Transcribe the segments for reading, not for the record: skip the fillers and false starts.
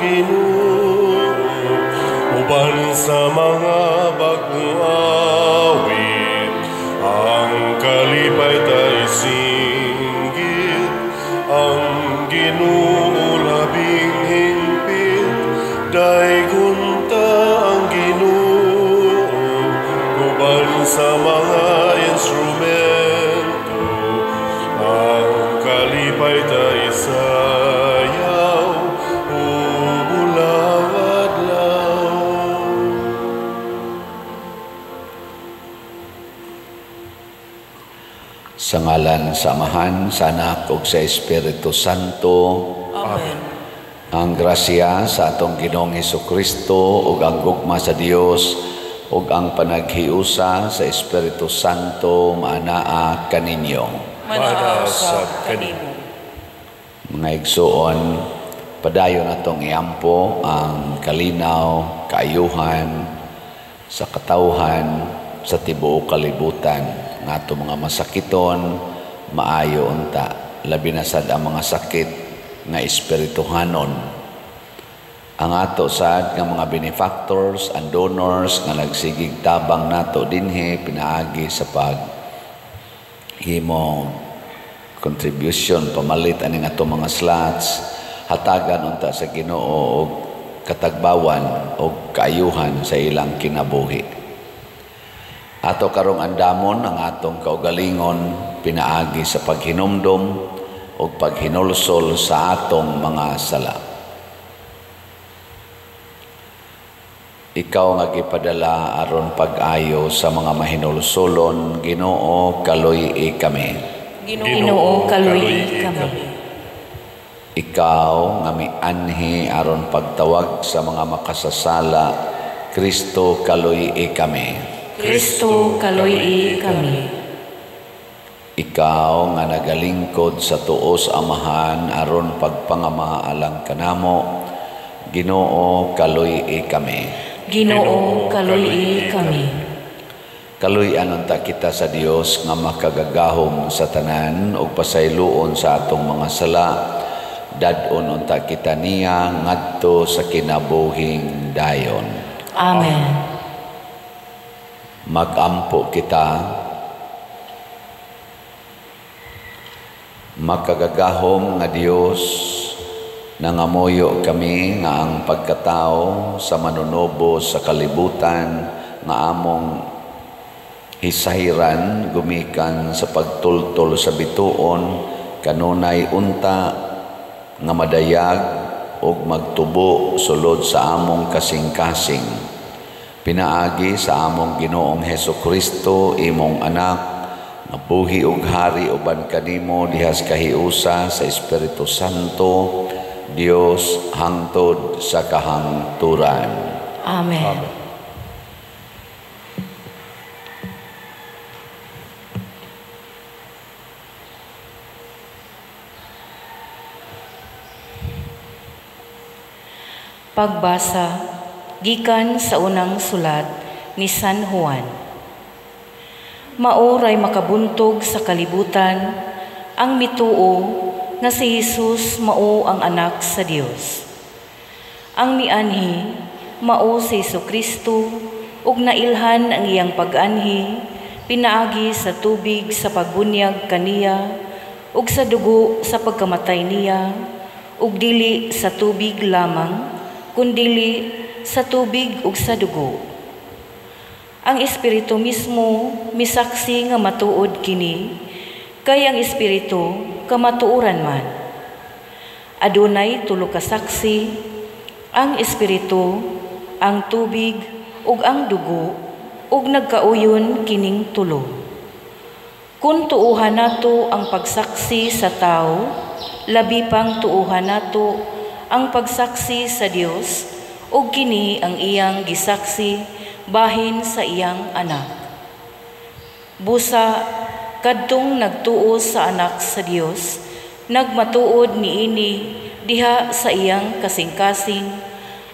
Ginoo uban sa mga bag-ong awit, ang kalipay ta isinggit, ang Ginoo labing hingpit, daygon ta ang Ginoo uban sa mga instrumento, ang kalipay ta isayaw ug bulang adlaw. Sa ngalan sa Amahan, sa Anak ug sa Espiritu Santo. Amen. Ang grasya sa atong Ginoong Hesukristo ug ang gugma sa Dios ug ang panaghiusa sa Espiritu Santo maanaa kaninyo. Manaa usab kanimo. Mga igsuon, padayon atong iampo ang kalinaw, kaayuhan sa katawhan sa tibuok kalibutan. Nga ato mga masakiton, maayo unta, labi na sad ang mga sakit nga espirituhanon. Ang ato sad nga mga benefactors and donors nga nagsigig tabang nato dinhi pinaagi sa pag himo contribution pamalit aning ato mga slots, hatagan unta sa Ginoo og katagbawan og kaayuhan sa ilang kinabuhi. Ato karong andamon ang atong kaugalingon pinaagi sa paghinumdom og paghinulsol sa atong mga sala. Ikaw nga gipadala aron pag-ayo sa mga mahinulsolon, Ginoo, kaluy-i kami. Ginoo, kaluy-i kami. Ikaw nga mianhi aron pagtawag sa mga makasasala, Kristo, kaluy-i kami. Kristo, kaluy-i kami. Ikaw nga nagalingkod sa tuos Amahan aron pagpangama alang kanamo, Ginoo, kaluy-i kami. Ginoo, kaluy-i kami. Kaluy-an unta kita sa Dios nga makagagahom sa tanan ug pasayloon sa atong mga sala. Dad-on unta kita niya ngadto sa kinabuhing dayon. Amen. Magampo kita. Makagagahom nga Dios, nangamuyo kami nga ang pagkatao sa manunubo sa kalibutan nga among hisahiran gumikan sa pagtultol sa bituon kanunay unta nga madayag ug magtubo sulod sa among kasing-kasing. Pinaagi sa among Ginoong Hesukristo, imong anak, nga buhi ug hari uban kanimo dihas kahiusa sa Espiritu Santo, Dios hangtod sa kahangturan. Amen. Amen. Pagbasa gikan sa unang sulat ni San Juan. Mao ray makabuntog sa kalibutan ang mituo nga si Jesus mao ang anak sa Dios. Ang mianhi mao si Jesucristo ug nailhan ang iyang pag-anhi pinaagi sa tubig sa pagbunyag kaniya ug sa dugo sa pagkamatay niya, ug dili sa tubig lamang kundili sa tubig ug sa dugo. Ang Espiritu mismo misaksi nga matuod kini, kay ang Espiritu kamatuoran man. Adunay tulo ka saksi, ang Espiritu, ang tubig ug ang dugo, ug nagkauyon kining tulo. Kun tuohan nato ang pagsaksi sa tao, labi pang tuohan nato ang pagsaksi sa Dios, ug kini ang iyang gisaksi bahin sa iyang anak. Busa kadtong nagtuo sa anak sa Dios, nagmatuod niini diha sa iyang kasing-kasing,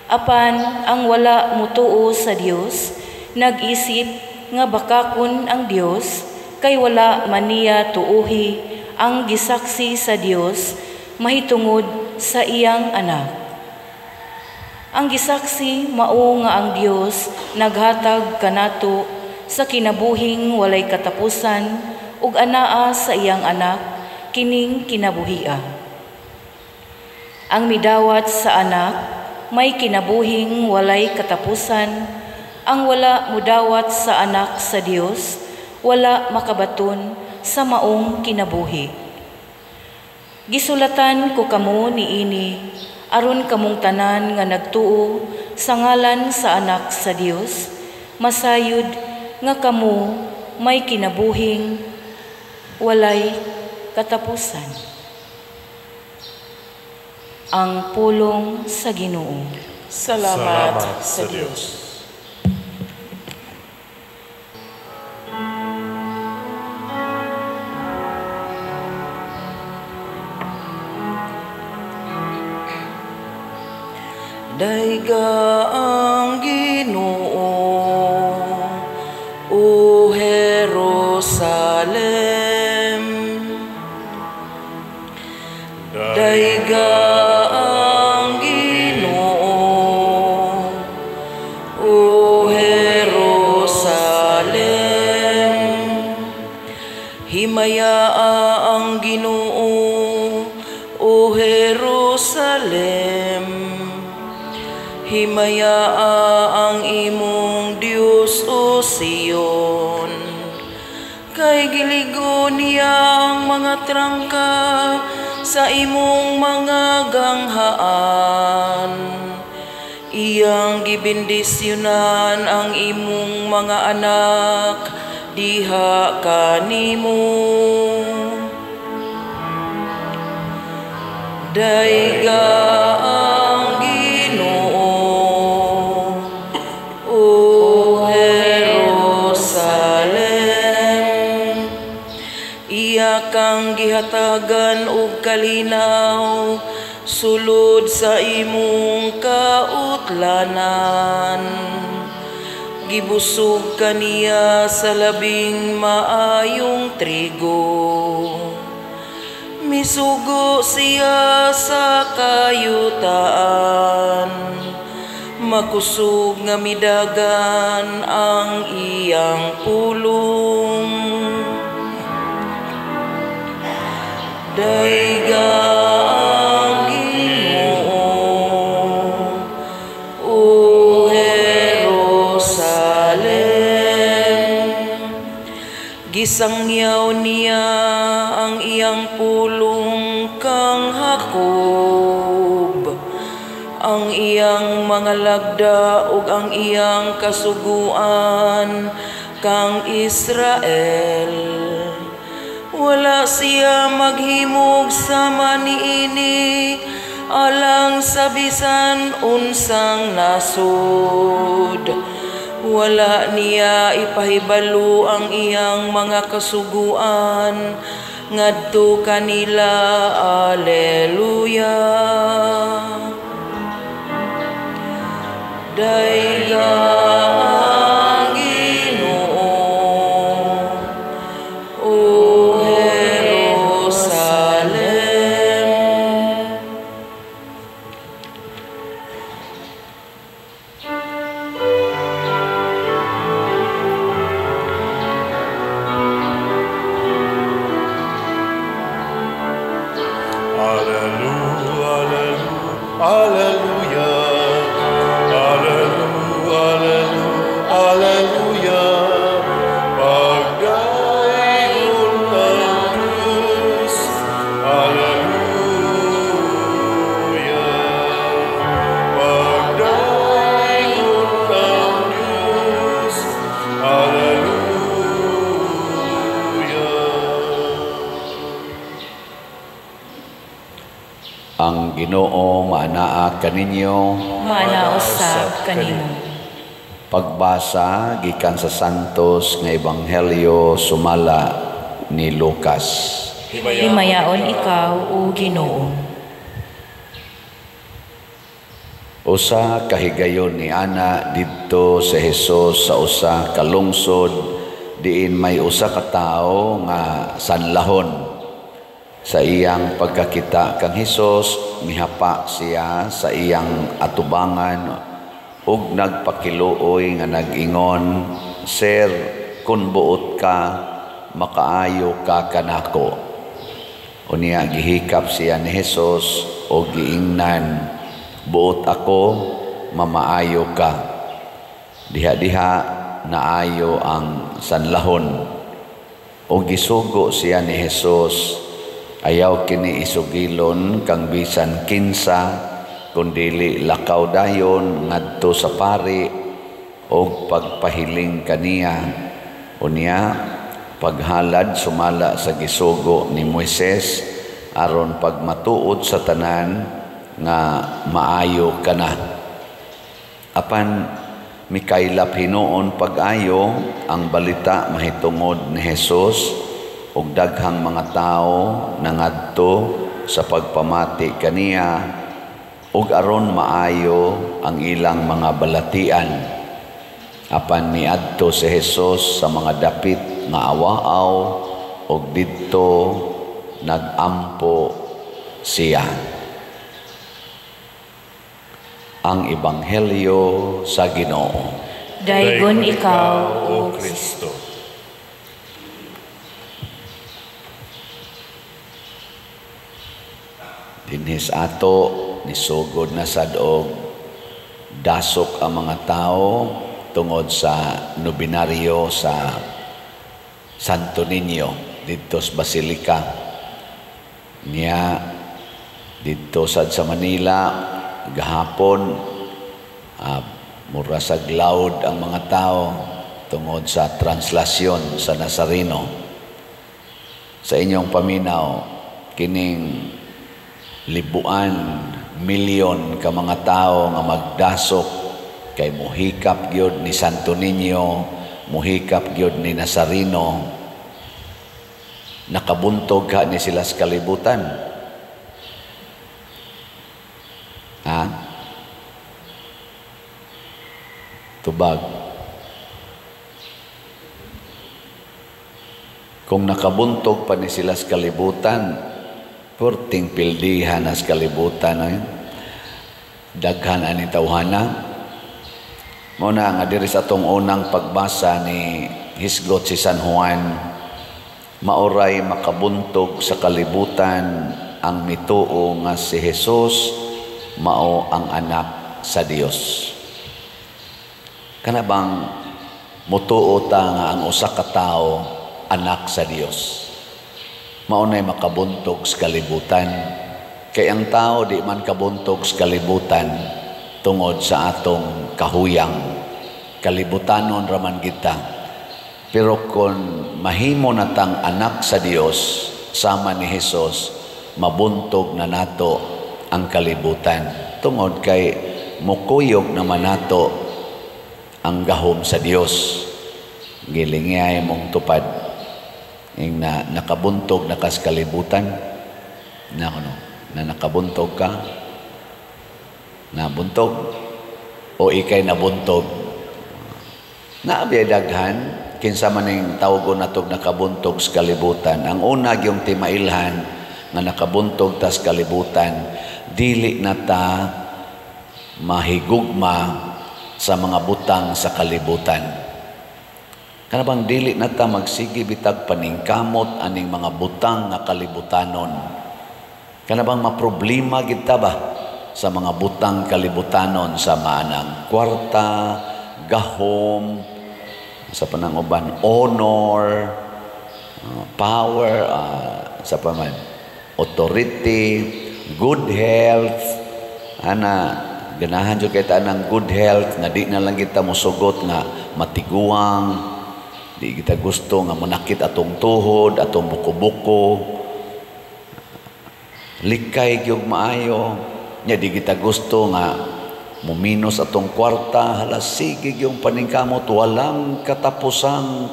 apan ang wala mutuo sa Dios, nag-isip nga bakakon ang Dios, kay wala man niya tuohi ang gisaksi sa Dios mahitungod sa iyang anak. Ang gisaksi mao nga ang Dios naghatag kanato sa kinabuhing walay katapusan ug anaa sa iyang anak kining kinabuhia. Ang midawat sa anak may kinabuhing walay katapusan, ang wala mudawat sa anak sa Dios wala makabaton sa maong kinabuhi. Gisulatan ko kamo niini aron kamong tanan nga nagtuo sa ngalan sa anak sa Dios, masayod nga kamo may kinabuhing walay katapusan. Ang pulong sa Ginoo. Salamat sa Dios. Dayga ang Ginoo, O Jerusalem. Dayga ang Ginoo, O Jerusalem. Himayaa ang Ginoo, O Jerusalem. Himayaa ang imong Dios, O Sion. Kay giligo niya ang mga trangka sa imong mga ganghaan. Iyang gibendisyonan ang imong mga anak diha kanimo. Dayga ang Ginoo, O Jerusalem. Iya kang gihatagan og kalinaw sulod sa imong kautlanan. Gibusog kaniya sa labing maayong trigo. Misugo siya sa kayutaan, makusog nga midagan ang iyang pulong. Dayga ang Ginoo, O Jerusalem. Gisangyaw niya ang iyang pulong kang Jacob, ang iyang mga lagda ug ang iyang kasuguan kang Israel. Wala siya maghimog sama niini alang sa bisan unsang nasod. Wala niya ipahibalo ang iyang mga kasuguan ngadto kanila. Alleluia. Dayga ang Ginoo, O Jerusalem. Alleluia, alleluia, alleluia, alleluia. Pagdayon ang Diyos, alleluia. Pagdayon ang Diyos, alleluia. Ang Ginoo maanaa kaninyo. Maanaa usab kanimo. Pagbasa gikan sa Santos nga Ebanghelyo sumala ni Lucas. Himayaon ikaw, o Ginoo. Usa ka higayon ni ana didto si Hesus sa usa ka lungsod diin may usa ka tawo nga sanlahon. Sa iyang pagkakita kang Hesus, mihapa siya sa iyang atubangan ug nagpakiluoy nga nag-ingon, "Sir, kun buot ka, makaayo ka kanako." Unya gihikap siya ni Jesus og giingnan, "Buot ako, mamaayo ka." Diha-diha naayo ang sanlahon. Og gisugo siya ni Jesus, "Ayaw kini isugilon kang bisan kinsa, kundili lakaw dayon ngadto sa pari og pagpahiling kaniya. Unya paghalad sumala sa gisugo ni Moises, aron pagmatuod sa tanan nga maayo ka na." Apan mikaylap hinuon pag-ayo ang balita mahitungod ni Jesus, ug daghang mga tawo nangadto sa pagpamati kaniya ug aron maayo ang ilang mga balatian. Apan miadto si Jesus sa mga dapit nga awaaw ug didto nagampo siya. Ang Ebanghelyo sa Ginoo. Daygon ikaw, O Kristo. Dinhis ato nisugod na sad og dasok ang mga tao tungod sa nobinaryo sa Santo Niño didto sa Basilica. Niya didto sad sa Manila gahapon mura sa loud ang mga tao tungod sa translasyon sa Nazareno. Sa inyong paminaw, kining libuan, milyon ka mga tao nga magdasok kay muhikap gyud ni Santo Niño, muhikap gyud ni Nazareno, nakabuntog ka ni sila sa kalibutan. Ha? Tubag. Kung nakabuntog pa ni sila sa kalibutan, perting pildihan as kalibutan ay daghan ani tawhana. Muna nga diri sa atong unang pagbasa ni hisgot si San Juan, maoray makabuntog sa kalibutan ang mituo nga si Jesus mao ang anak sa Dios. Kana bang mutuo ta nga ang usa ka tawo anak sa Dios? Mao nay makabuntog sa kalibutan. Kay ang tao di man kabuntog sa kalibutan tungod sa atong kahuyang. Kalibutanon raman kita. Pero kung mahimo na tang anak sa Dios sama ni Hesus, mabuntog na nato ang kalibutan. Tungod kay mukuyog naman nato ang gahom sa Dios. Gilingay mong tupad. Ing na nakabuntog na kas kalibutan na ano, na nakabuntog ka, nabuntog o ikay nabuntog. Naabiyay daghan kinsa man ning tawgon natog nakabuntog sa kalibutan. Ang una gyung timailhan nga nakabuntog tas kalibutan, dili na ta mahigugma sa mga butang sa kalibutan. Kana bang dili na ta magsige bitag paningkamot aning mga butang nga kalibutanon. Kana bang maproblema gid ta ba sa mga butang kalibutanon, sa maanang kwarta, gahom, sa panang uban, honor, power, sa paman, authority, good health. Ana, ganahan jud kay ta ng good health nga di na lang kita mosugot nga matiguang. Di kita gusto nga munakit atong tuhod, atong buko-buko. Likay gyud maayo. Nya di kita gusto nga muminos atong kwarta, hala sige gyud paningkamot, walang katapusang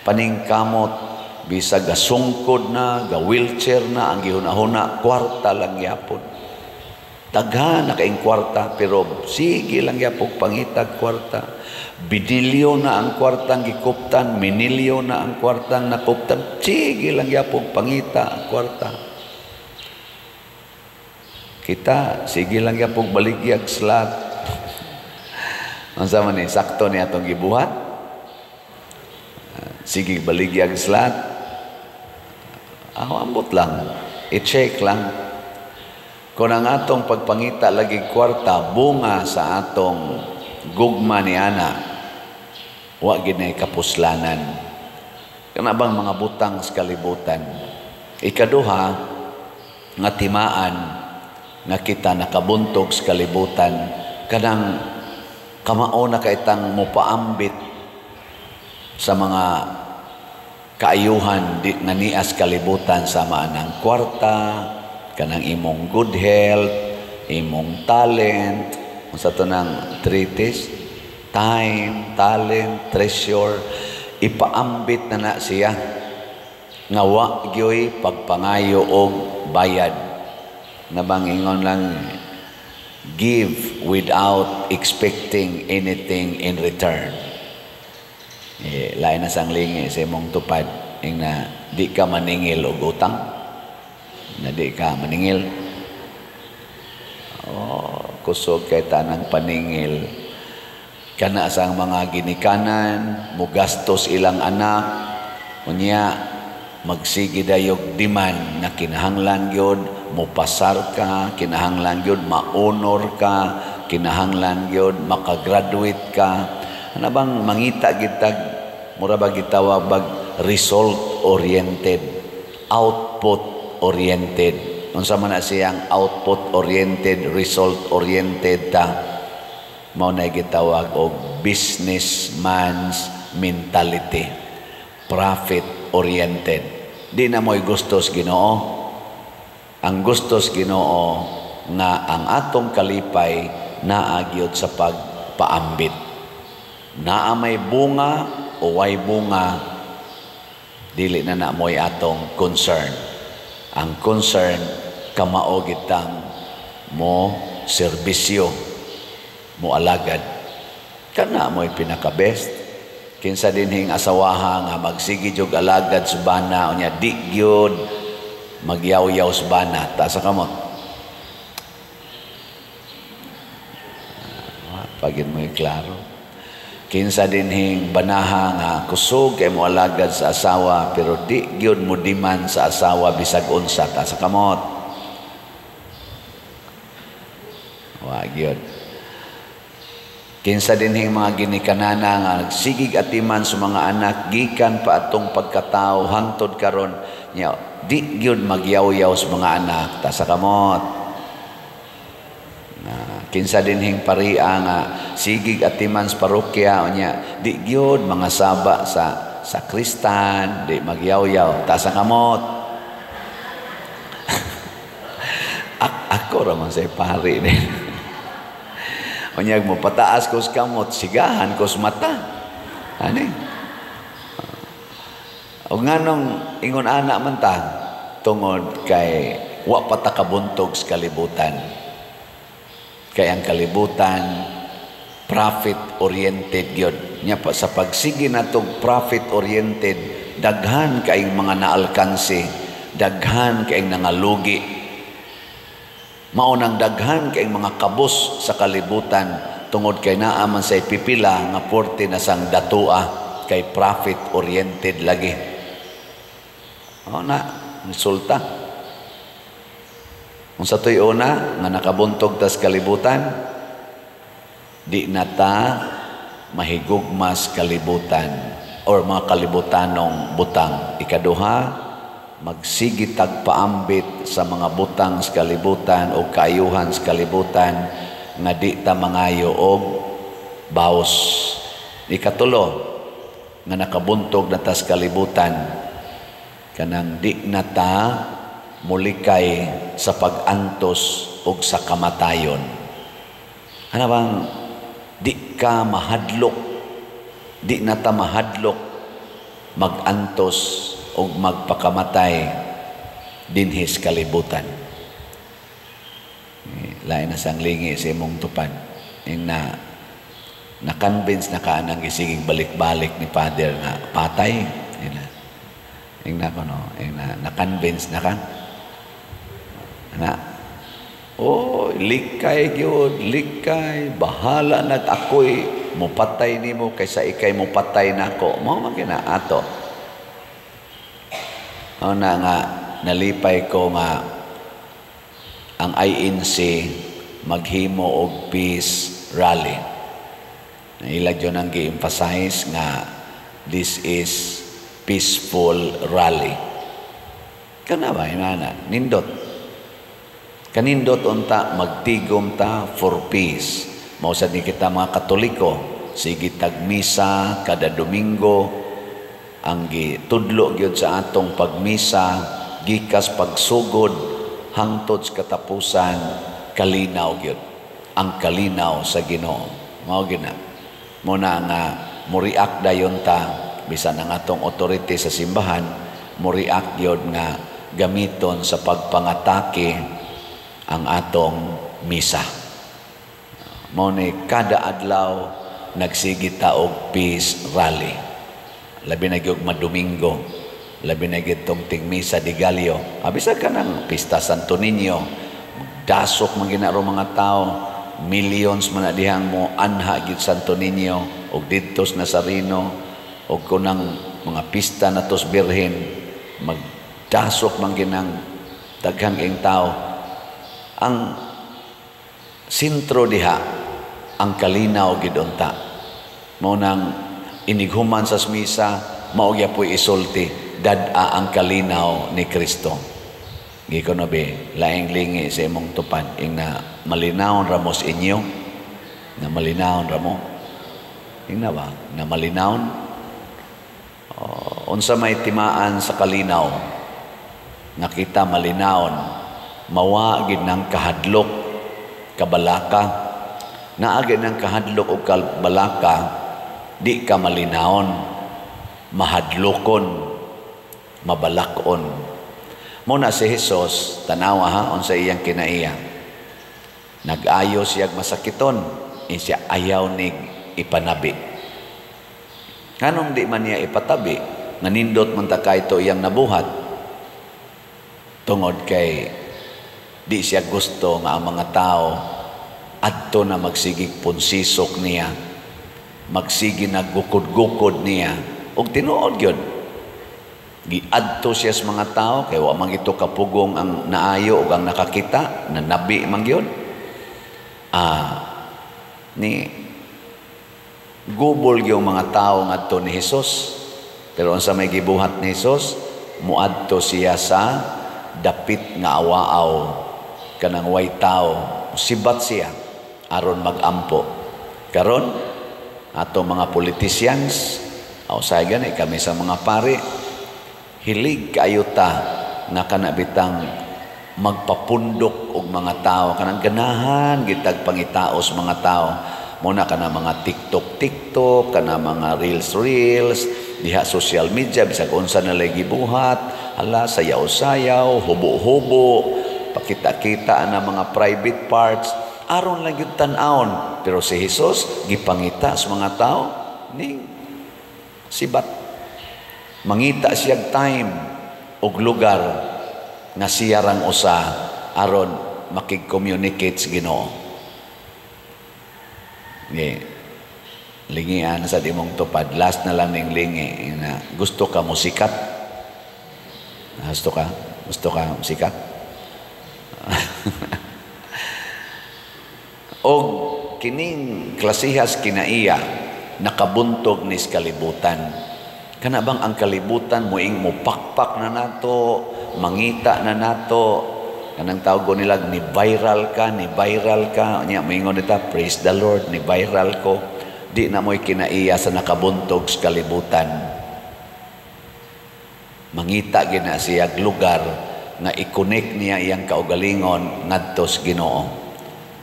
paningkamot. Bisag gasungkod na, ga wheelchair na, ang gihuna-huna kwarta lang gyapon. Daghan na kaing kwarta, pero sige lang gyapon pangitag kwarta. Binilyo na ang kwartang gikuptan, minilyo na ang kwartang nakuptan, sige lang gyapon pangita ang kwarta. Kita sige lang gyapong baligyag slot. Unsa man ni, sakto ni atong gibuhat? Sige baligyag slot. Ako ambot lang, i-check lang. Kung ang atong pagpangita lagi kwarta bunga sa atong gugma ni ana, wa gid nay kapuslanan. Kana bang mga butang sa kalibutan. Ikaduha nga timaan nga kita nakabuntog sa kalibutan, kanang kamao na kaitang mopaambit sa mga kaayuhan di, nga nias kalibutan, sama anang kwarta, kanang imong good health, imong talent, unsa to nang treatise, time, talent, treasure, ipaambit na na siya nga wa gyoy pagpangayo og bayad. Nabang ingon lang, give without expecting anything in return. Eh, lain na sang lingi sa imong tupad ing na di ka maningil og utang, na di ka maningil. Oh, kusog kay tanang paningil. Kana sang mga ginikanan mugastos ilang anak, unya magsige dayog demand na kinahanglan gyud mopasar ka, kinahanglan gyud ma-honor ka, kinahanglan gyud makagraduate ka. Ana bang mangita gitag mura ba gitawag bag result oriented, output oriented. Unsa man na siyang output oriented, result oriented ta, mao na gitawag og businessman's mentality, profit oriented. Di na mo'y gustos Ginoo. Ang gustos Ginoo nga ang atong kalipay naa gyud sa pagpaambit. Naa may bunga o way bunga, dili na na mo'y atong concern. Ang concern, kamao gitang mo serbisyo, mo alagad. Kana mo'y pinaka-best. Kinsa dinhing asawaha nga magsige jud alagad sa bana, unya di gyud magyaw-yaw sa bana, taas sa kamot. Pagin mo'y klaro. Kinsa dinhing banaha nga kusog kay mo alagad sa asawa pero di gyud mo demand sa asawa bisag unsa, taas sa kamot. Wa gyud. Kinsa dinhing mga ginikanana nga nagsigig atiman sa mga anak gikan pa atong pagkatao hangtod karon, nya di gyud magyaw-yaw sa mga anak, taas sa kamot. Na kinsa dinhing paria nga sigig atiman sa parokya, unya di gyud mga saba sa sakristan, di magyaw-yaw, taas sa kamot. Ako ra man say pari din. Unyag mo pataas ko sa kamot, sigahan ko sa mata. Ani? O nganong ingon ana man ta, tungod kay wa pa ta kabuntog sa kalibutan. Kay ang kalibutan profit oriented gyud. Nya pa sa pagsige natog profit oriented, daghan kaayong mga naalkanse, daghan kaayong nangalugi. Mao nang daghan kaayong mga kabos sa kalibutan tungod kay naa man say pipila nga porte na sang datua kay profit oriented lagi. O na resulta. Unsa toy una nga nakabuntog tas kalibutan, di na ta mahigugmas kalibutan or mga kalibutanong butang. Ikaduha, magsige tag paambit sa mga butang sa kalibutan o kaayuhan sa kalibutan nga di ta mangayo og baos. Ikatulo, nga nakabuntog na tas kalibutan, kanang di na ta mulikay sa pag-antos og sa kamatayon. Ano bang di ka mahadlok, di na ta mahadlok mag-antos og magpakamatay dinhis kalibutan. Lain na sang lingi sa imong tupad. Ing na na-convince na ka nang gisiging balik-balik ni Father nga patay. Ing na, ing na ko no, ing na, na-convince na ka. Na, Oh, likay gyud, likay, bahala nag ako'y mupatay nimo kaysa ikay mupatay nako. Mao man kina ato. Mao na nga nalipay ko nga ang INC maghimo og peace rally. Ila gyud ang gi-emphasize nga this is peaceful rally. Kana ba inana nindot. Kanindot unta magtigom ta for peace. Mao sad ni kita mga Katoliko, sige tag misa kada Domingo, ang gitudlo gyud sa atong pagmisa gikas pagsugod hangtod sa katapusan, kalinaw gyud. Ang kalinaw sa Ginoo. Mao gyud na. Mo na nga mo-react dayon ta bisan ang atong authority sa simbahan mo-react gyud nga gamiton sa pagpangatake ang atong misa. Mao ni kada adlaw nagsige ta og peace rally. Labi na gyud Madomingo, labi na gyud tong tingmisa de Gallo. Bisag kanang pista Santo Niño, dasok man gina ro mga tao, millions man na dihang mo anha gyud Santo Niño og didto sa Nazareno og kunang mga pista natos Birhen, magdasok man ginang daghang ing tao. Ang sentro diha ang kalinaw gid unta. Mao nang inighuman sa misa, mao gyapoy isulti, dad-a ang kalinaw ni Kristo. Giko no be, laing lingi sa imong tupad ing na malinawon ra mo sa inyo, na malinawon ra mo. Ing na ba? Na malinawon? Oh, unsa may timaan sa kalinaw? Nakita malinawon, mawa gid nang kahadlok, kabalaka. Naa gid nang kahadlok o kabalaka, di ka malinawon, mahadlokon, mabalakon. Muna si Jesus, tanawa ha, unsa iyang kinaiya. Nag-ayo siyag masakiton, siya ayaw nig ipanabi. Nganong di man niya ipatabi, nanindot man ta kayto iyang nabuhat, tungod kay di siya gusto nga ang mga tao adto na magsigig punsisok niya, magsigi naggukod-gukod niya, og tinuod gyud. Giadto siya sa mga tao kay wa man gito kapugong ang naayo ug ang nakakita, nanabi man gyud. Ni gubol gyud mga tao ngadto ni Hesus. Pero unsa may gibuhat ni Hesus? Muadto siya sa dapit nga awaaw kanang way tao, sibat siya aron magampo. Karon ato mga politicians, aw say gani kami sa mga pari, hilig kaayo ta nga kanabitang magpapundok og mga tao, kanang ganahan gitag pangitaos mga tao. Muna kana mga TikTok TikTok, kana mga Reels Reels diha social media, bisag unsa na lay gibuhat, hala, sayaw-sayaw, hubo-hubo, pakita-kita na mga private parts aron lang gyud tan-awon. Pero si Hesus gipangita sa mga tao ning sibat. Mangita siyag time og lugar nga siya rang usa aron makig-communicate sa Ginoo. Ni lingian sa imong tupad, last na lang ning lingi na gusto ka mo sikat. Gusto ka? Gusto ka sikat? Og kining klasihas kinaiya nakabuntog nis kalibutan. Kana bang ang kalibutan moing mupakpak na nato, mangita na nato, kanang tawag nila ni viral ka, ni viral ka, nya moingon nita praise the Lord, ni viral ko. Di na mo'y kinaiya sa nakabuntog sa kalibutan. Mangita gina siya lugar nga i-connect niya iyang kaugalingon ngadto sa Ginoo.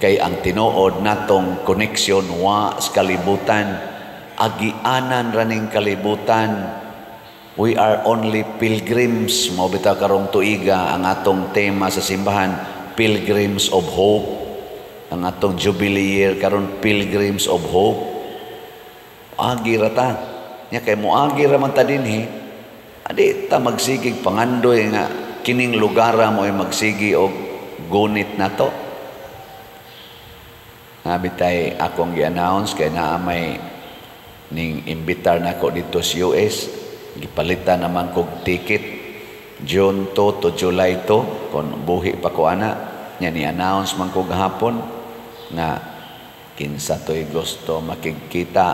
Kay ang tinuod natong connection wa sa kalibutan, agianan raning kalibutan. We are only pilgrims. Mao bitaw karong tuiga ang atong tema sa simbahan, Pilgrims of Hope. Ang atong Jubilee year karon, Pilgrims of Hope. Agi ra ta. Nya kay moagi ra man ta dinhi, adi ta magsigig pangandoy nga kining lugar mo ay magsigi og gunit nato. Bitay akong gi-announce kay naa may ning imbitar nako dito sa US, gipalitan naman kog ticket June 2 to July 2 kon buhi pa ko ana. Nya ni-announce man ko gahapon nga kinsa to'y gusto makigkita,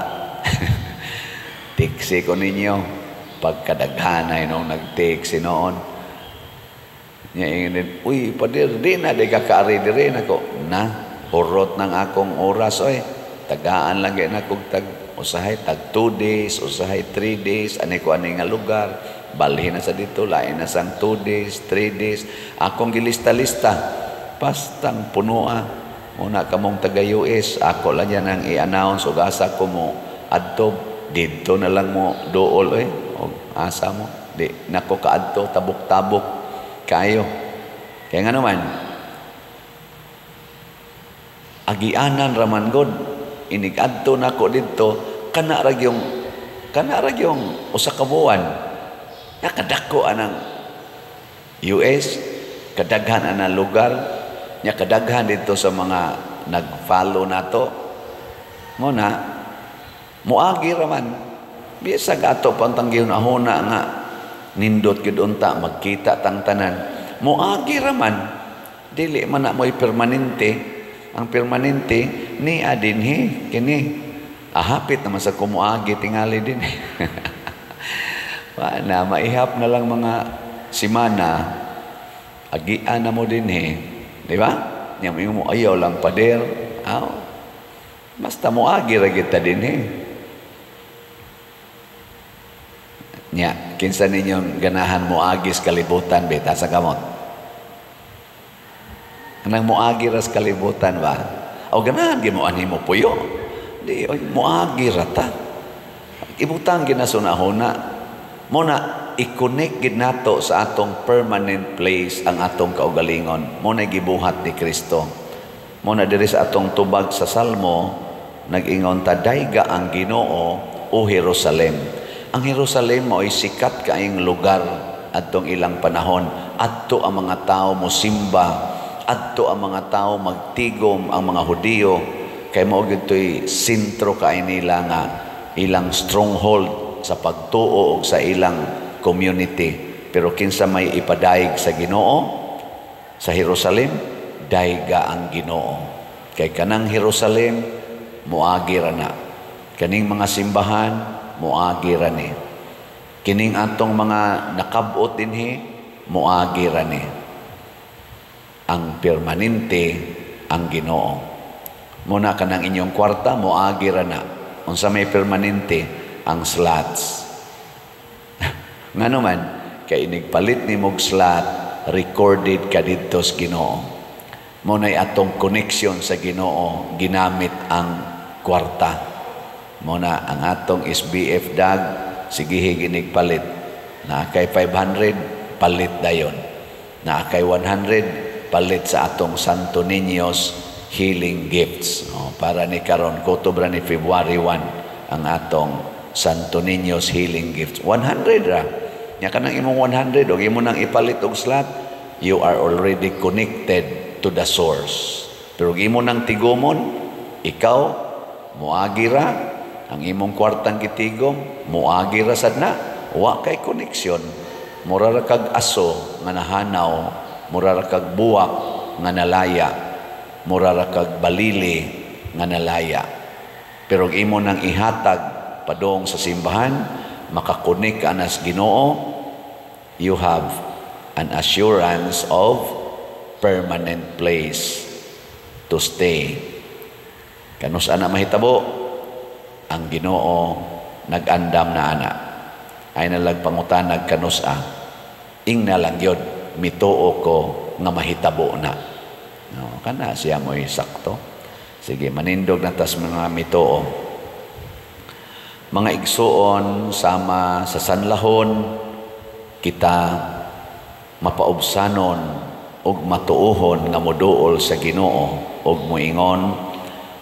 tiksi ko ninyo. Pagkadaghanay nung nagtiksi noon. Nya ingin, "Uy, pader, di na, di ka kaari diri nako." Na, hurot ng akong oras, oy. Tagaan lang na kog tag, usahay tag 2 days, usahay 3 days, ani ko ani nga lugar. Balhin na sa dito, lain na sang 2 days, 3 days. Akong gilista-lista, pastang punoa. Muna kamong taga US, ako lang yan ang i-announce, ug asa ko mo adto, didto na lang mo duol, oy. Og asa mo, di nako kaadto, tabok-tabok kayo. Kaya nga naman, agianan raman god, inig-adto nako didto, kana ra yung usa ka buwan. Nakadako anang US, kadaghan anang lugar, nya kadaghan dito sa mga nag-follow nato. Mo na, muagi raman. Bisag ato pantang gihuna nga nindot gyud unta magkita tang tanan. Muagi raman. Dili man na mo'y permanente. Ang permanente ni adinhi kini. Ahapit naman sa kumuagi tingali din. Wa na maihap na lang mga simana, agian na mo dinhi, di ba? Nya mo ayaw lang, pader. Aw. Basta moagi ra kita dinhi. Nya, kinsa ninyong ganahan moagi sa kalibutan beta sa kamot? Anang moagi ra sa kalibutan ba? O ganahan gyud mo ani mo puyo? Di oy, moagi ra ta. Ibutang ginasunahuna. Mo na i-connect gid nato sa atong permanent place ang atong kaugalingon. Mo na gibuhat ni Kristo. Mo na diri sa atong tubag sa Salmo, nag-ingon ta, dayga ang Ginoo o Jerusalem. Ang Jerusalem mao'y sikat kaayong lugar adtong ilang panahon. Adto ang mga tao mosimba, adto ang mga tao magtigom, ang mga Hudiyo kay mao gyud to'y sentro kay nila nga ilang stronghold sa pagtuo og sa ilang community. Pero kinsa may ipadayeg sa Ginoo sa Jerusalem, dayga ang Ginoo. Kay kanang Jerusalem moagi ra na. Kaning mga simbahan moagi ra ni. Kining atong mga nakab-ot dinhi moagi ra ni. Ang permanente ang Ginoo. Muna kanang inyong kwarta moagi ra na. Unsa may permanente? Ang slots. Ngano man kay inigpalit nimog slot, recorded ka didto sa Ginoo. Mo nay atong connection sa Ginoo ginamit ang kwarta. Mo na ang atong SBF dag sige inigpalit. Naa kay 500, palit dayon. Naa kay 100, palit sa atong Santo Niños Healing Gifts. O, para ni karon kutob ra ni February 1 ang atong Santo Niños Healing Gifts. 100 ra. Nya kanang imong 100 og imo nang ipalit og slot, you are already connected to the source. Pero imo nang tigumon, ikaw moagi ra ang imong kwartang gitigom, moagi ra sad na, wa kay connection. Mura ra kag aso nga nahanaw, mura ra kag buwak nga nalaya, mura ra kag balili nga nalaya. Pero imo nang ihatag padong sa simbahan, makakonek ka na sa Ginoo, you have an assurance of permanent place to stay. Kanus ana mahitabo, ang Ginoo nag-andam na ana. Ay nalag pangutanag kanus a. Ingna lang yun, mituo ko nga mahitabo na. No, kana siya mo'y sakto. Sige, manindog na tas mga mituo. Mga igsuon, sama sa sanlahon, kita mapaubsanon ug matuohon nga moduol sa Ginoo ug moingon,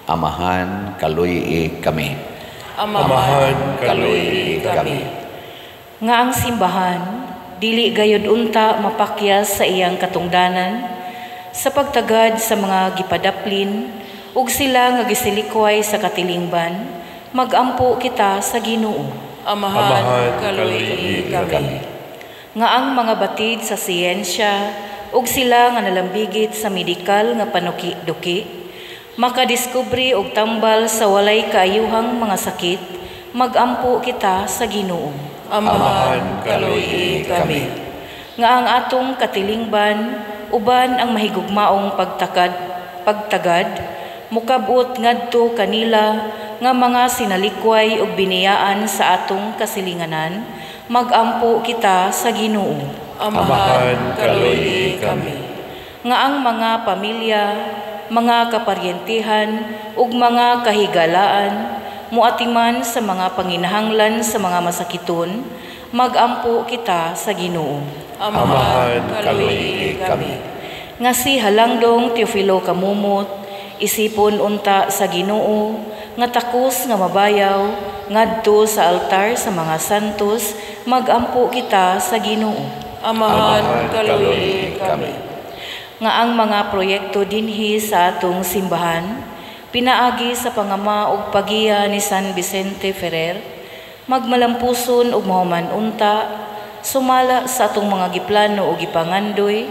Amahan, kaluy-i kami. Amahan, kaluy-i kami. Nga ang simbahan dili gayud unta mapakyas sa iyang katungdanan sa pagtagad sa mga gipadaplin ug sila nga gisilikway sa katilingban, magampo kita sa Ginoo. Amahan, kaluoyi kami. Nga ang mga batid sa siyensya ug sila nga nalambigit sa medikal nga panuki-duki, makadiskubre og tambal sa walay kaayuhang mga sakit, magampo kita sa Ginoo. Amahan, kaluoyi kami. Nga ang atong katilingban uban ang mahigugmaong pagtagad mukabot ngadto kanila nga mga sinalikway ug biniyaan sa atong kasilinganan, magampo kita sa Ginoo. Amahan, kaluoyi kami. Nga ang mga pamilya, mga kaparyentihan ug mga kahigalaan muatiman sa mga panginahanglan sa mga masakiton, magampo kita sa Ginoo. Amahan, kaluoyi kami. Nga si Halangdong Teofilo Camomot, isipon unta sa Ginoo, nga takos nga mabayaw ngadto sa altar sa mga santos, magampo kita sa Ginoo. Amahan, kaluoyi kami. Nga ang mga proyekto dinhi sa atong simbahan, pinaagi sa pangama ug pagiya ni San Vicente Ferrer, magmalampuson ug mahuman unta, sumala sa atong mga giplano ug gipangandoy,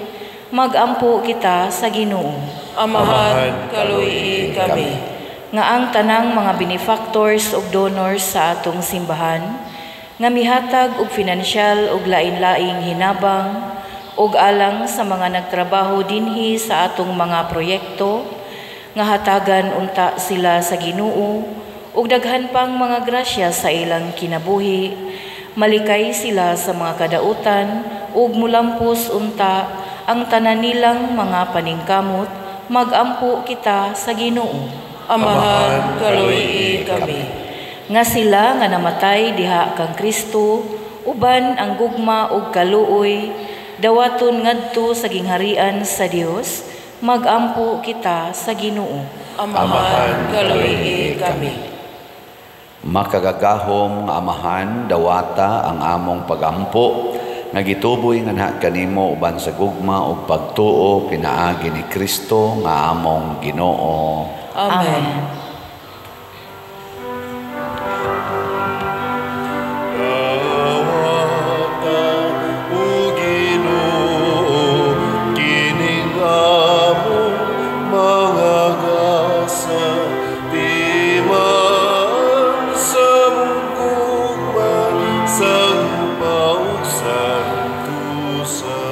magampo kita sa Ginoo. Amahan, kaluoyi kami. Nga ang tanang mga benefactors ug donors sa atong simbahan, nga mihatag og finansyal ug lain-laing hinabang ug alang sa mga nagtrabaho dinhi sa atong mga proyekto, nga hatagan unta sila sa Ginoo ug daghan pang mga grasya sa ilang kinabuhi, malikay sila sa mga kadautan ug mulampos unta ang tanan nilang mga paningkamot, magampo kita sa Ginoo. Amahan, kaluoyi kami. Nga sila nga namatay diha kang Kristo, uban ang gugma ug kaluoy, dawaton ngadto sa gingharian sa Dios, magampo kita sa Ginoo. Amahan, kaluoyi kami. Makagagahom nga Amahan, dawata ang among pagampo, nga gituboy nganha kanimo uban sa gugma ug pagtuo pinaagi ni Kristo nga among Ginoo. Amen. Dawata o Ginoo, kining among mga gasa, timaan sa among gugma, sa gugma ug santusa.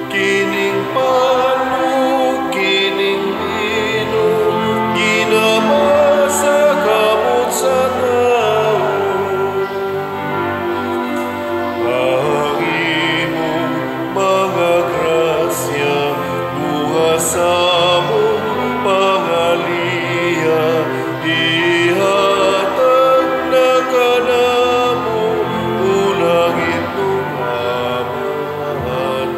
Kining pan ug kining bino, ginama sa kamot sa tao. Ang imong mga grasya, bunga sa among pangaliya, ihatag na kanamo, unang itong Amahan.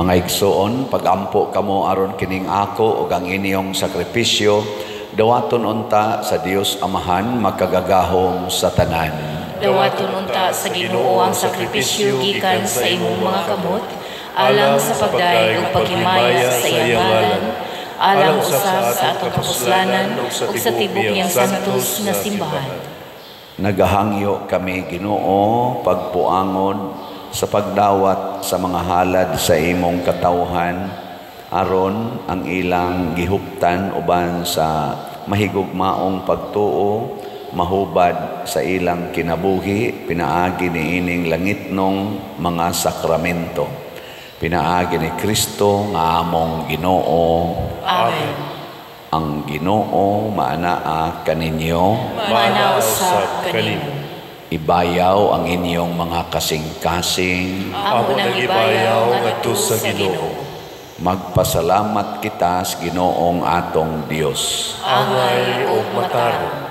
Mga igsoon, pagampo kamo aron kining ako ug ang inyong sakripisyo, dawaton unta sa Dios Amahan makagagahom sa tanan. Dawaton unta sa Ginoo ang sakripisyo gikan sa imong mga kamot, alang sa pagdayeg ug paghimaya sa iyang ngalan, alang usab sa atong kapuslanan ug sa tibok niyang santos nga simbahan. Nagahangyo kami, Ginoo, pagpuangon sa pagdawat sa mga halad sa imong katawhan, aron ang ilang gihuptan uban sa mahigugmaong pagtuo, mahubad sa ilang kinabuhi, pinaagi niining langitnong mga sakramento. Pinaagi ni Kristo nga among Ginoo. Amen. Ang Ginoo maanaa kaninyo, Maanaa usab kanimo. Ibayaw ang inyong mga kasing-kasing. Amo nang ibayaw ngadto sa Ginoo. Magpasalamat kita sa Ginoong atong Dios. Angay ug matarong.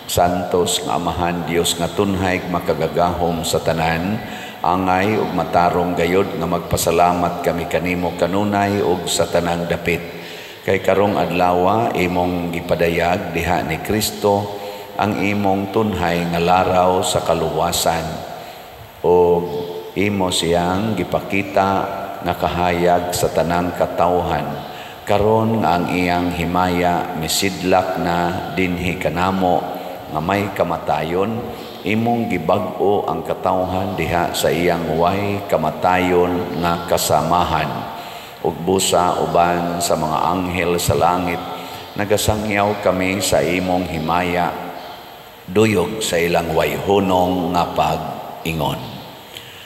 Santos nga Amahan, Dios nga tunhay makagagahom sa tanan, angay ug matarong gayod nga magpasalamat kami kanimo kanunay ug sa tanang dapit. Kay karong adlawa imong gipadayag diha ni Kristo ang imong tunhay nga laraw sa kaluwasan ug Imo siyang gipakita nga kahayag sa tanang katawhan. Karon nga ang iyang himaya misidlak na dinhi kanamo nga may kamatayon, imong gibag-o ang katawhan diha sa iyang way kamatayon nga kasamahan. Ug busa uban sa mga anghel sa langit, nagasangyaw kami sa imong himaya, duyog sa ilang way hunong nga pag-ingon.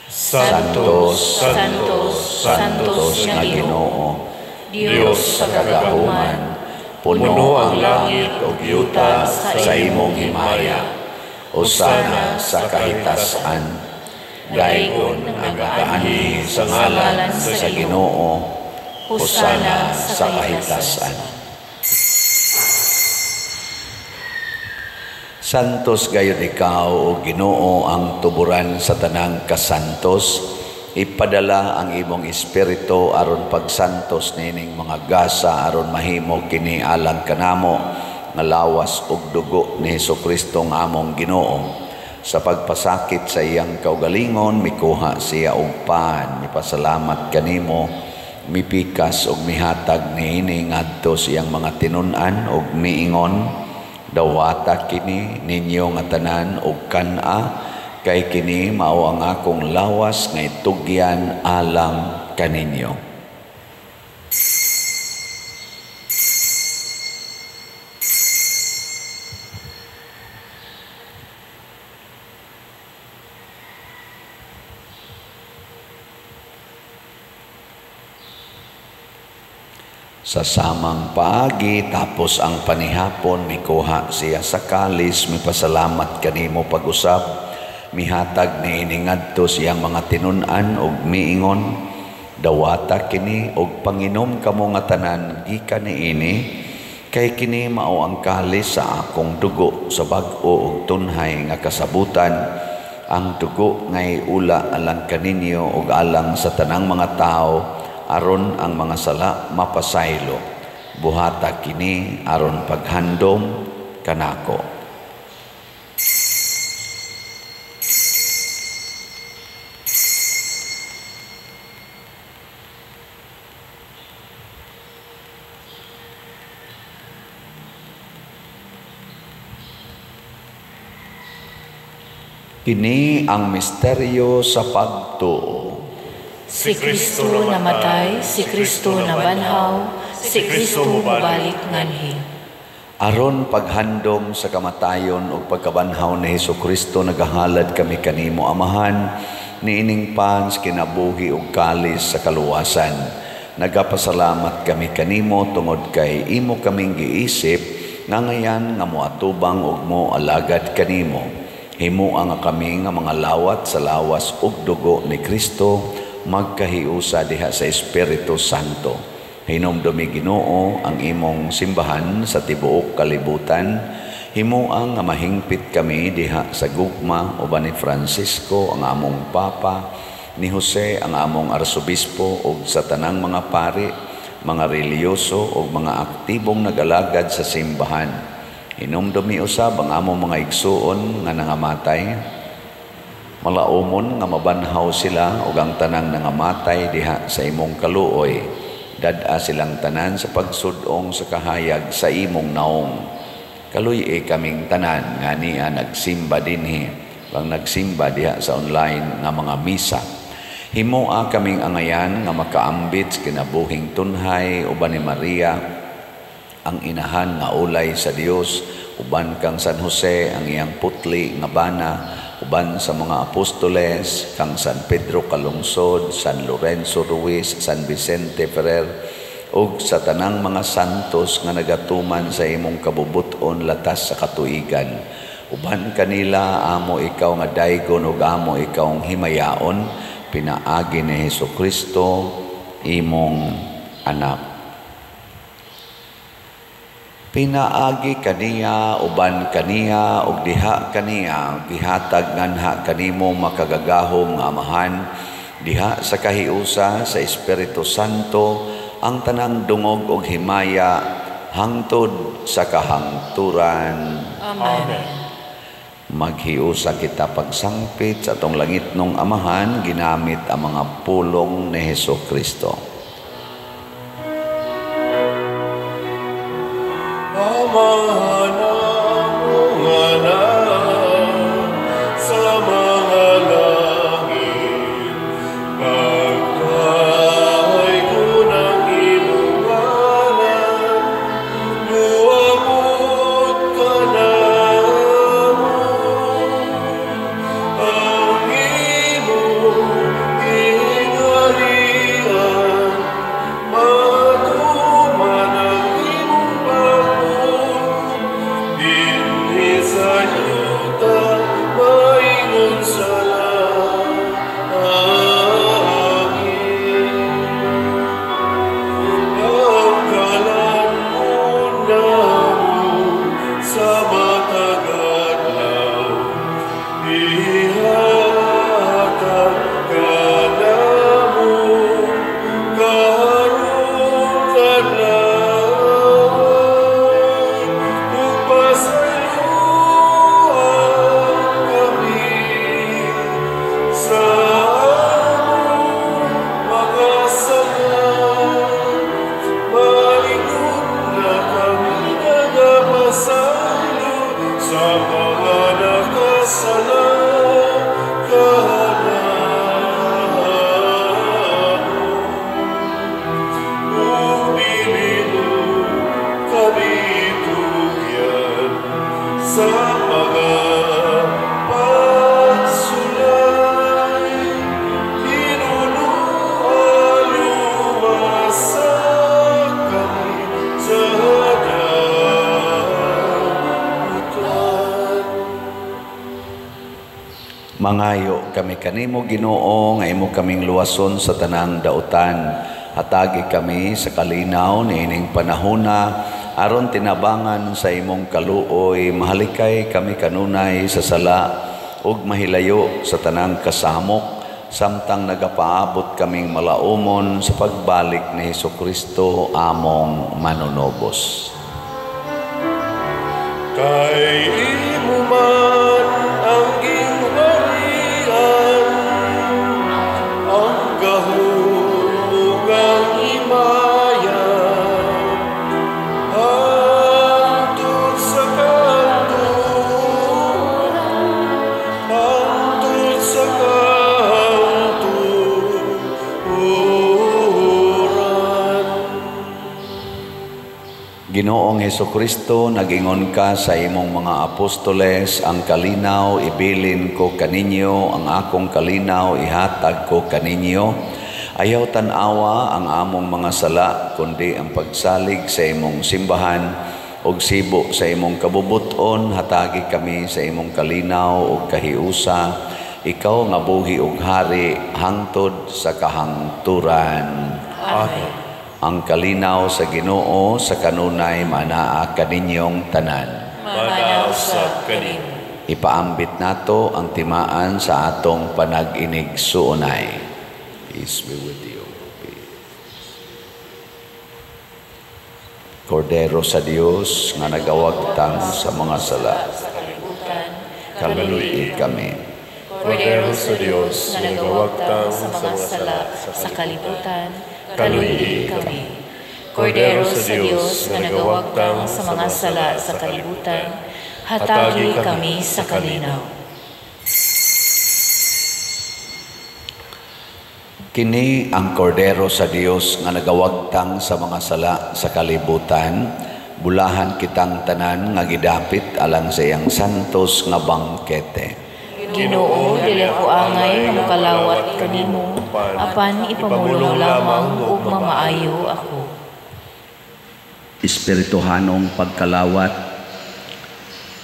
Santo, Santo, Santos nga Ginoo, Dios sa kagahuman, puno ang langit ug yuta sa imong himaya. Hosana sa kahitasan. Daygon ang nagaanhi sa ngalan sa Ginoo. Hosana sa kahitasan. Santos gayud ikaw, o Ginoo, ang tuburan sa tanang kasantos. Ipadala ang imong espiritu aron pagsantos nining mga gasa aron mahimo kini alang kanamo nga lawas ug dugo ni Hesukristo nga among Ginoo. Sa pagpasakit sa iyang kaugalingon, mikuha siya og pan, mipasalamat kanimo, mipikas ug mihatag niini ngadto sa iyang mga tinun-an ug miingon, dawata kini ninyo nga tanan og kan-a, kay kini mao ang akong lawas nga itugyan alang kaninyo. Sa samang paagi, tapos ang panihapon, mikuha siya sa kalis, mipasalamat kanimo pag-usab, mihatag niini ngadto siyang mga tinun-an ug miingon, dawata kini og panginom kamo nga tanan gikan niini, kay kini mao ang kalis sa akong dugo sa bag-o ug tunhay nga kasabutan, ang dugo ngay ula alang kaninyo ug alang sa tanang mga tawo, aron ang mga sala mapasaylo. Buhata kini aron paghandom kanako. Kini ang misteryo sa pagtuo. Si Kristo namatay, si Kristo nabanhaw, si Kristo mobalik nganhi. Aron paghandom sa kamatayon ug pagkabanhaw ni Hesukristo, nagahalad kami kanimo, Amahan, niining pans kinabuhi ug kalis sa kaluwasan. Nagapasalamat kami kanimo tungod kay imo kaming giisip nga ngayan nga moatubang ug moalagad kanimo. Himoa nga kami nga mga lawat sa lawas ug dugo ni Kristo, magkahiusa diha sa Espiritu Santo. Hinumdumi Ginoo ang imong simbahan sa tibuok kalibutan. Himoa nga mahingpit kami diha sa gugma uban ni Francisco ang among Papa, ni Jose ang among Arsobispo, ug sa tanang mga pari, mga relihiyoso ug mga aktibong nagalagad sa simbahan. Hinumdumi usab ang among mga igsuon nga nangamatay. Malaumon nga mabanhaw sila ug ang tanang nangamatay diha sa imong kaluoy. Dad-a silang tanan sa pagsud-ong sa kahayag sa imong naong. Kaluy-i kaming tanan nga niya nagsimba dinhi, bang nagsimba diha sa online nga mga misa. Himoa kaming angayan nga makaambit sa kinabuhing tunhay uban ni Maria, ang inahan nga ulay sa Dios, uban kang San Jose ang iyang putli nga bana, uban sa mga apostoles, kang San Pedro Calungsod, San Lorenzo Ruiz, San Vicente Ferrer, ug sa tanang mga santos nga nagatuman sa imong kabubuton latas sa katuigan. Uban kanila amo ikaw nga daygon ug amo ikaw himayaon, pinaagi ni Hesukristo imong anak. Pinaagi kaniya, uban kaniya, ug diha kaniya, gihatag nganha kanimo makagagahom nga Amahan, diha sa kahiusa sa Espiritu Santo, ang tanang dungog ug himaya hangtod sa kahangturan. Amen. Maghiusa kita pagsangpit sa atong langitnong Amahan ginamit ang mga pulong ni Hesus Kristo. Amahan among anak sa mga langit, pagkahay ko ng imong ngalan, muabot ka namo, ang imong gingharian, matuman ang imong pagbuot, dinhi sa yuta, maingon sa langit. Ang kalan mo namo sa matag adlaw, ihatag kanamo karong adlaw, ug pasayloa kami sa among mga sala, maingon nga kami nagapasaylo sa mga nakasala kanamo. Ug dili mo kami tugyan sa mga pagsulay, hinunoa luwasa kami sa dautan. Mangayo kami kanimo, Ginoo, nga imo kaming luwason sa tanang dautan. Hatagi kami sa kalinaw niining panahona aron tinabangan sa imong kaluoy, mahalikay kami kanunay sa sala ug mahilayo sa tanang kasamok, samtang nagapaabot kaming malaumon sa pagbalik ni Hesukristo among manunobos. Kay imo man ang gingharian, ang gahom ug ang himaya, hangtod sa kahangturan, hangtod sa kahangturan. Ginoong Hesukristo, nagingon ka sa imong mga apostoles, ang kalinaw ibilin ko kaninyo, ang akong kalinaw ihatag ko kaninyo. Ayaw tan-awa ang among mga sala, kundi ang pagsalig sa imong simbahan ug sibo sa imong kabubuton, hatagi kami sa imong kalinaw ug kahiusa. Ikaw nga buhi ug hari hangtod sa kahangturan. Amen. Ang kalinaw sa Ginoo sa kanunay manaa kaninyong tanan. Manaa usab kanimo. Ipaambit nato ang timaan sa atong panag-inig suunay. Peace be with you. Peace. Kordero sa Dios nga nagawagtang sa mga sala, kaluoy kami. Kordero sa Dios nga nagawagtang sa mga sala sa kalibutan, kaluoy kami. Kordero sa Dios nga nagawagtang sa mga sala sa kalibutan, hatagi kami sa kalinaw. Kini ang Kordero sa Dios nga nagawagtang sa mga sala sa kalibutan, bulahan kitang tanan nga gidapit alang sa iyang santos nga bangkete. Ginoo, dili ako angay nga mokalawat kanimo, apan ipamulong lamang ug mamaayo ako. Espirituhanong pagkalawat.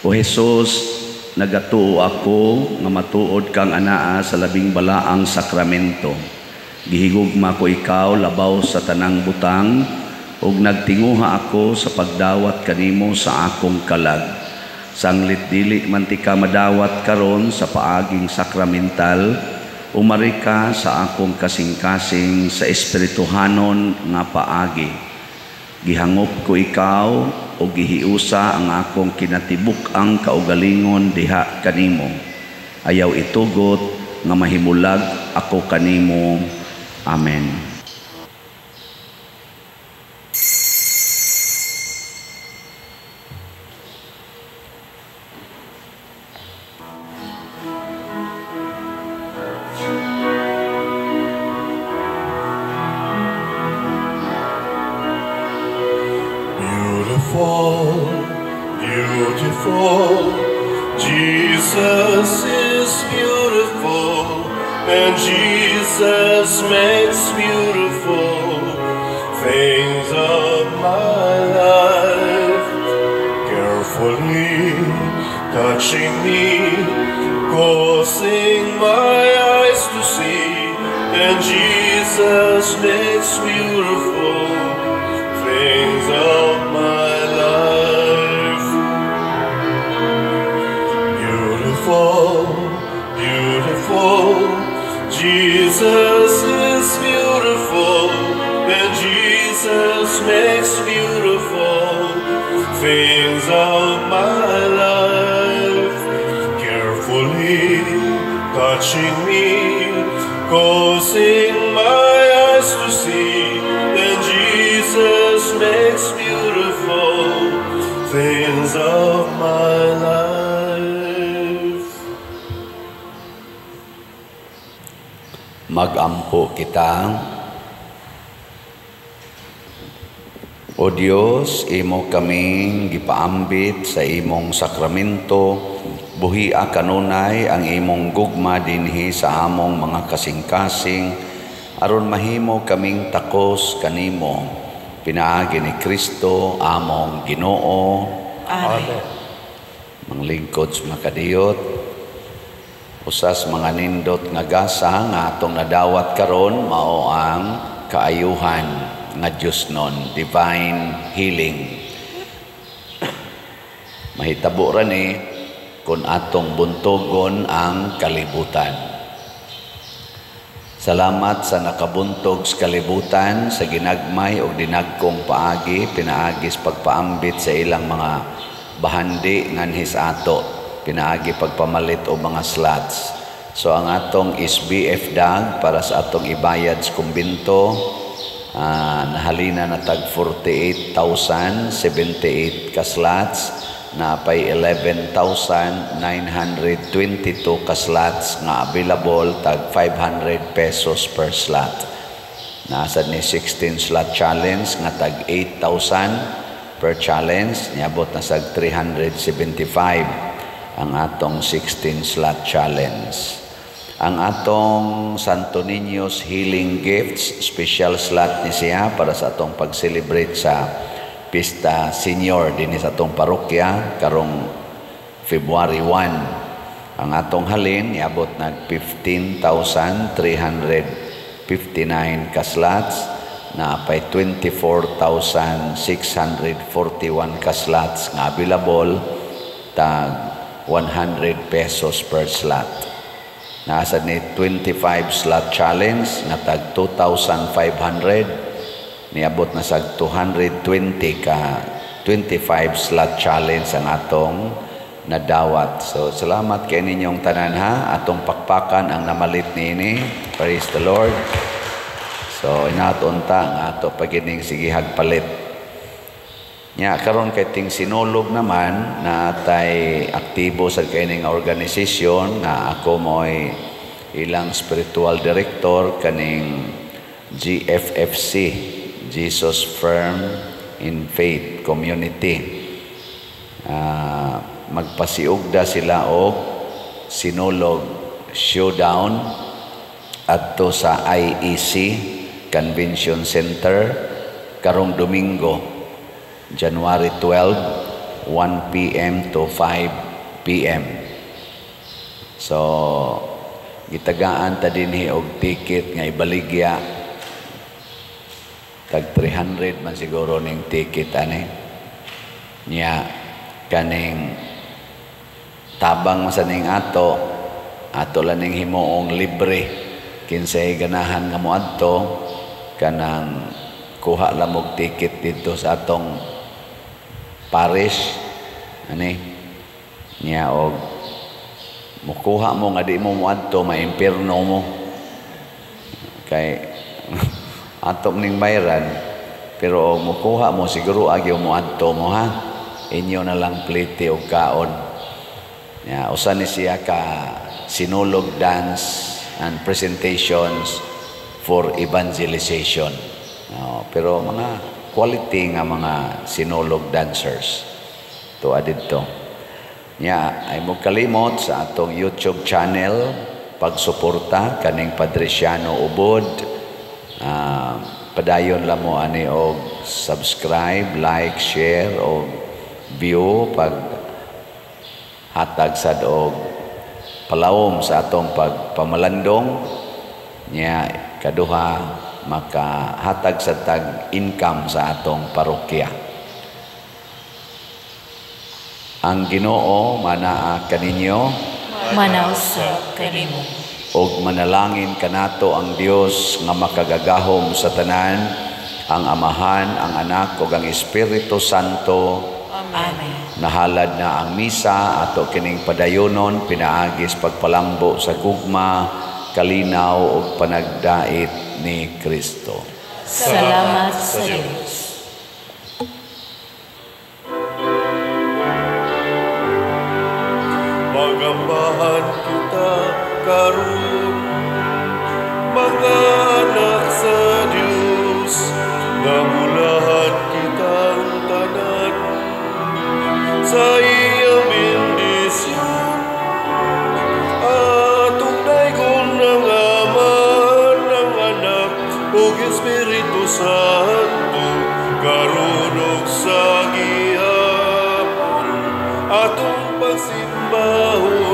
O Hesus, nagatuo ako nga matuod kang anaa sa labing balaang sakramento. Gihigugma ko ikaw labaw sa tanang butang, ug nagtinguha ako sa pagdawat kanimo sa akong kalag. Sanglit dili man ti ka madawat karon sa paaging sakramental, umari ka sa akong kasing-kasing sa espirituhanon nga paagi. Gihangop ko ikaw ug gihiusa ang akong kinatibuk-ang kaugalingon diha kanimo. Ayaw itugot nga mahimulag ako kanimo. Amen. Beautiful, beautiful, Jesus is beautiful, and Jesus makes beautiful things of my life. Carefully touching me, causing my eyes to see, and Jesus makes beautiful things of my life. Beautiful, beautiful, Jesus is beautiful, and Jesus makes beautiful things of my life. Carefully touching me, causing my eyes to see, and Jesus makes beautiful things of my life. Magampo kita. O Dios, imo kaming gipaambit sa imong sakramento, buhia kanunay ang imong gugma dinhi sa among mga kasing-kasing, aron mahimo kaming takos kanimo. Pinaagi ni Kristo among Ginoo. Amen. Manglingkod sa makadiyot, usas mga nindot nga gasa nga atong nadawat karon mao ang kaayuhan nga Dios nun, divine healing. Mahitabo ra ni kung atong buntogon ang kalibutan. Salamat sa nakabuntog sa kalibutan sa ginagmay o dinagkong paagi, pinaagi sa pagpaambit sa ilang mga bahandi nganhi sa ato, pinaagi pagpamalit o mga slots. So ang atong SBF dag para sa atong ibayad sa kumbinto, nahalina na tag 48,078 ka slots, na pay 11,922 ka slots nga available tag 500 pesos per slot. Nasa ni 16 slot challenge nga tag 8,000 per challenge, niabot na sag 375 ang atong 16 slot challenge. Ang atong Santo Niño's Healing Gifts, special slot ni siya para sa atong pag-celebrate sa Pista Senior dinhi sa atong parokya karong February 1. Ang atong halin niabot nag 15,359 ka slots, na pay 24,641 ka slots nga available tag 100 pesos per slot. Nasa ni 25 slot challenge nga tag 2,500, niabot na sa 220 ka 25 slot challenge ang atong nadawat. So salamat kay ninyong tanan ha, atong pakpakan ang namalit niini. Praise the Lord. So inaton ta nga ato pagining sigihag palit. Nya karon kay ting sinulog naman na atay aktibo sa kining organisasyon nga ako mo'y ilang spiritual director kaning GFFC, Jesus Firm in Faith Community. Magpasiugda sila og Sinulog Showdown adto sa IEC Convention Center karong Domingo, January 12, 1 p.m. to 5 p.m. So gitagaan ta dinhi og ticket nga ibaligya tag 300 man siguro ning ticket ani. Nya kaning tabang man sa ning ato, ato lang ning himuong libre kinsay ganahan nga moadto kanang kuha lang og ticket didto sa atong parish ani niya, og mukuha mo nga di mo moadto, maimpirno mo kay ato ning bayran, pero og mukuha mo siguro agyo moadto mo ha, inyo na lang plite og kaon. Ya, usa ni siya ka sinulog dance and presentations for evangelization. Oh, pero mga quality nga mga sinulog dancers to adidto. Nya ay mo kalimot sa atong YouTube channel, pagsuporta kaning Padriciano Ubod. Padayon lang mo ani og subscribe, like, share og view, pag hatag sad og palawom sa atong pagpamalandong. Nya kaduha, makahatag sa tag income sa atong parokya. Ang Ginoo manaa kaninyo, manaw sa kanimo. Og manalangin kanato ang Dios nga makagagahom sa tanan, ang Amahan, ang Anak ug ang Espiritu Santo. Amen. Nahalad na ang misa, ato kining padayonon pinaagis pagpalambo sa gugma, kalinaw ug panagdait ni Kristo. Salamat sa Dios. Magambahan kita karon, mga anak sa Dios, nabulahan kitang tanan sa iyang bendisyon. Atong daygon ng Ama, ng Anak ug Espiritu Santo, karon ug sa gihapon, atong pagsimbahon.